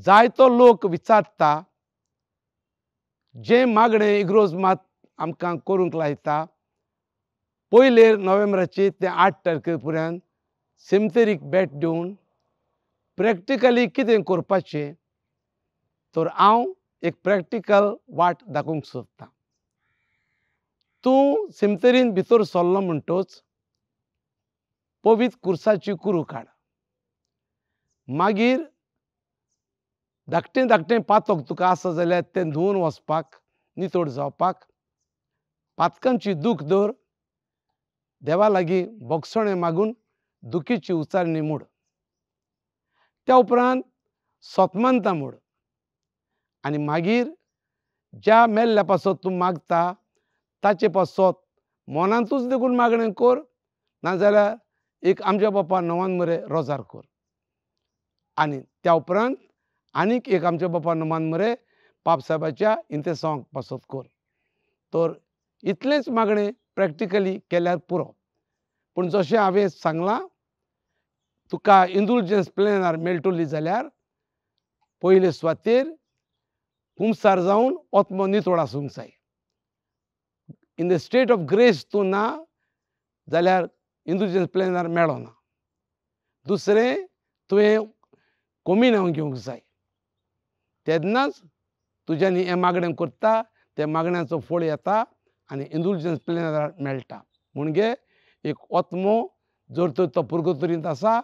जायतो लोक विचारता जें मागणें इग्रोज मात आमकां करूंक लायता पयले नोव्हेंबराची ते 8 तारखे पर्यंत सेमतेरीक भेट दिवन प्रॅक्टिकली कितें करपाचें तर हांव एक प्रॅक्टिकल वाट दाखोवंक सोदतां। तूं सेमतेरीन भितर सरलो म्हणटच पवित्र कुर्साची कुरू काड, मागीर धाकटें धाकटें पातक तुका आसा जाल्यार तें धुवन वचपाक, नितळ जावपाक पातकांची दूख धर, देवा लागीं भोगसणें मागून दुखीची उचारणी मोड, त्या उपरांत सोतमानता मोड आनी मागीर ज्या मेल्ल्या पासत तूं मागता ताचे पासत मनांतूच देखून मागणें कर, नाजाल्यार एक आमच्या बापा नवान मरे रोजार कर आनी त्या उपरांत आनीक एक आमच्या बापा नमान मरे पाप साहेबाच्या इंतेसांवाक पासत कर। तर इतलेंच मागणें प्रॅक्टिकली केल्यार पुरो। पूण जशें हांवें सांगलां तुका इंडुलजन्स प्लेनार मेळटली जाल्यार पयले सुवातेर कुमसार जावन आत्मो नितळ आसूंक जाय। In the state of grace तूं ना जाल्यार इंडुलजन्स प्लेनार मेळना। दुसरें तुवें कोमिनांव घेवंक जाय, तेन्नाच तुज्यांनी हें मागणें करता त्या मागण्याचो फळ येता आनी इंडुलजन्स प्लेनार मेळटा। म्हणजे एक आत्मो जर तर तो पुर्गतोरींत आसा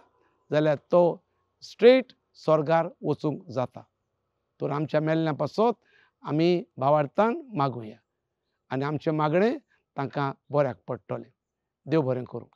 जाल्यार तो स्ट्रेट स्वर्गार वचूंक जाता। तर आमच्या मेल्ल्या पासत आमी भावार्थान मागुया आनी आमचें मागणें तांकां बऱ्याक पडटलें। देव बरें करूं।